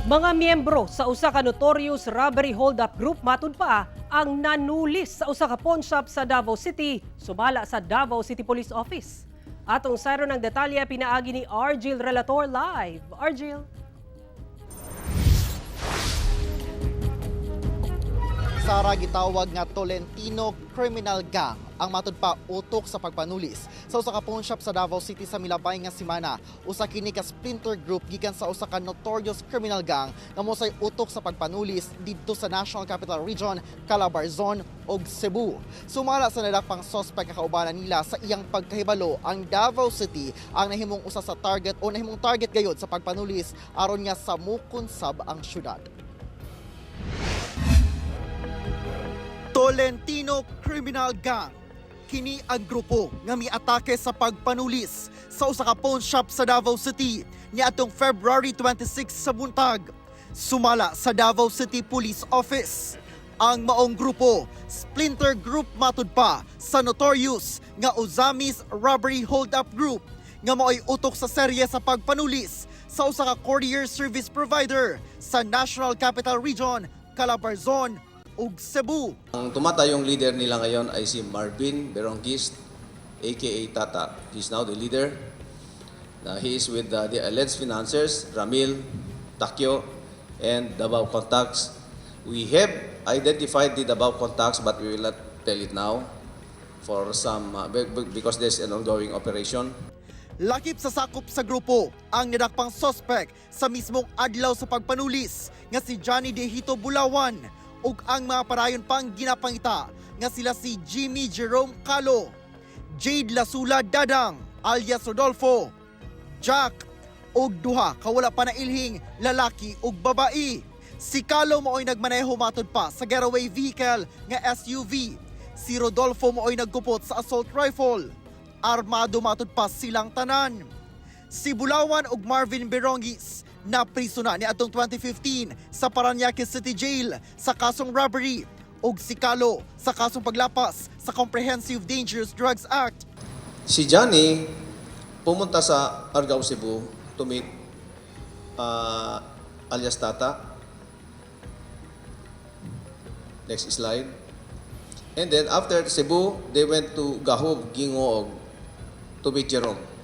Mga miyembro sa usa ka notorious robbery hold-up group matud pa ang nanulis sa usa ka pawn shop sa Davao City, sumala sa Davao City Police Office. Atong sayron ng detalye pinaagi ni Argil Relator live. Argil. Sara, gitawag nga Tolentino Criminal Gang ang matud pa utok sa pagpanulis sa usa ka pawn shop sa Davao City sa milabay nga semana. Usa kini ka splinter group gikan sa usa ka notorious criminal gang nga mosay utok sa pagpanulis didto sa National Capital Region, Calabarzon ug Cebu. Sumala sa nadakpang suspect nga kaubanan nila, sa iyang pagkahibalo, ang Davao City ang nahimong usa sa target o nahimong target gayod sa pagpanulis aron nga samukon sab ang syudad. Tolentino Criminal Gang. Kini ang grupo nga miatake sa pagpanulis sa usa ka pawn shop sa Davao City niadtong February 26 sa buntag. Sumala sa Davao City Police Office, ang maong grupo, splinter group matud pa sa notorious nga Ozamis Robbery Hold-up Group nga mao'y utok sa serye sa pagpanulis sa usa ka courier service provider sa National Capital Region, Calabarzon ug Cebu. Ang tumatayong leader nila ngayon ay si Marvin Berongis, aka Tata. He's now the leader. He is with the alleged financiers, Ramil, Takyo, and Davao Contacts. We have identified the Davao Contacts, but we will not tell it now for some because there's an ongoing operation. Lakip sa sakop sa grupo ang nidakpang suspect sa mismong adlaw sa pagpanulis nga si Johnny Dehito Bulawan ug ang mga parayon pang ginapangita nga sila si Jimmy Jerome Calo, Jade Lasula Dadang alias Rodolfo, Jack ug duha ka wala pa nailhing lalaki ug babae. Si Calo mao'y nagmaneho matud pa sa getaway vehicle nga SUV. Si Rodolfo mao'y nagkupot sa assault rifle. Armado matud pa silang tanan. Si Bulawan ug Marvin Berongis napriso na niadtong 2015 sa Paranaque City Jail sa kasong robbery ug si Calo sa kasong paglapas sa Comprehensive Dangerous Drugs Act. Si Johnny pumunta sa Argao, Cebu to meet alias Tata. Next slide. And then after Cebu, they went to Gahog, Gingoog to meet Jerome.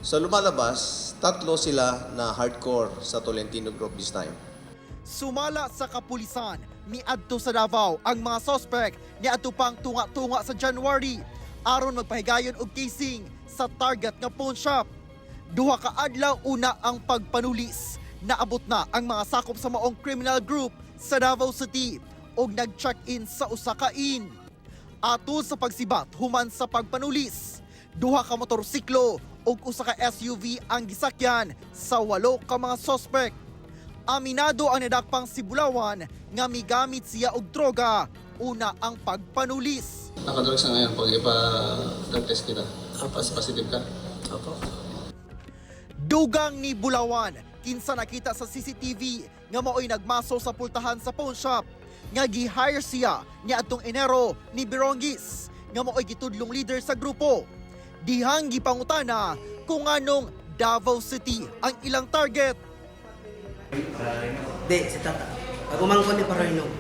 Sa lumalabas, tatlo sila na hardcore sa Tolentino Group this time. Sumala sa kapulisan, miadto sa Davao ang mga suspect niadto pang tunga-tunga sa January aron magpahigayon og casing sa target nga pawn shop. Duha ka adlaw una ang pagpanulis. Naabot na ang mga sakop sa maong criminal group sa Davao City ug nag-check-in sa usa ka inn. Atol sa pagsibat human sa pagpanulis, duha ka motorsiklo ug usa ka SUV ang gisakyan sa walo ka mga suspect. Aminado ang nadakpang si Bulawan nga migamit siya og droga una ang pagpanulis. Nakadrugs na ngayon pag ipa-drug test kita. Opo, sir. Positive ka. Opo. Dugang ni Bulawan kinsa nakita sa CCTV nga maoy nagmaso sa pultahan sa pawn shop nga gi-hire siya niadtong Enero ni Birongis nga maoy gitudlong leader sa grupo. Dihang gipangutana kung anong Davao City ang ilang target. Di, si Tata. Pag umangkon ni Paroynog.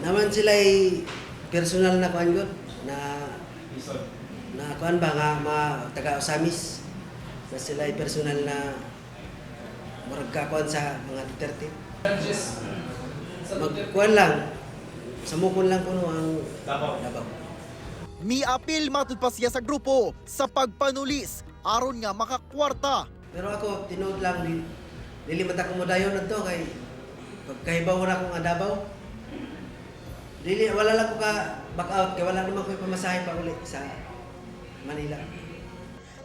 Naman sila ay personal na kuan gud na na kuan ba nga mga taga Osamis na sila ay personal na murag kakuan sa mga Duterte. Magkuan lang, samukon lang kuno ang Davao. Davao. Miapil matud pa siya sa grupo sa pagpanulis aron nga makakwarta. Pero ako, tinuod lang, di, dili man ta ko modayon na to kay pagkahibaw na akong nga Davao. Dili, wala lang ko ka back out kay wala naman ko pamasahe pa uli sa Manila.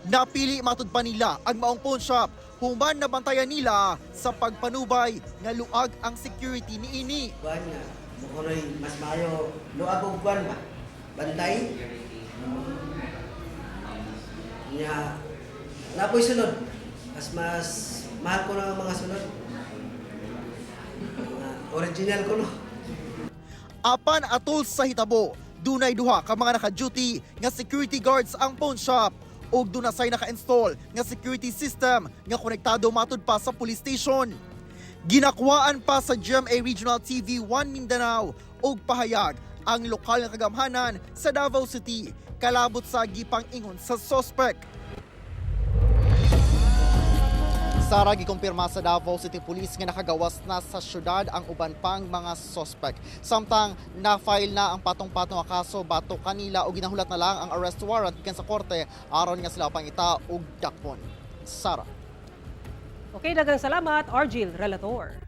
Napili matud pa nila ang maong pawn shop human nabantayan nila sa pagpanubay nga luag ang security niini. Kuan nga, mukunoy mas maayo luag og kuan ba? Bantay. Nya napoy sunod. Mas mas mahal ko na ang mga sunod. Mga original ko no. Apan atol sa hitabo, dunay duha ka mga naka-duty nga security guards ang pawn shop Ug duna say naka-install nga security system nga konektado matud pa sa police station. Ginakuhaan pa sa GMA Regional TV 1 Mindanao og pahayag ang lokal nga kagamhanan sa Davao City kalabot sa gipang-ingon sa suspect. Sara, gikumpirma sa Davao City Police nga nakagawas na sa syudad ang uban pang mga suspect. Samtang na-file na ang patong-patong nga kaso batok kanila o ginahulat na lang ang arrest warrant gikan sa korte aron nga sila pangita og dakpon. Sara. Okay, daghang salamat, Argil Relator.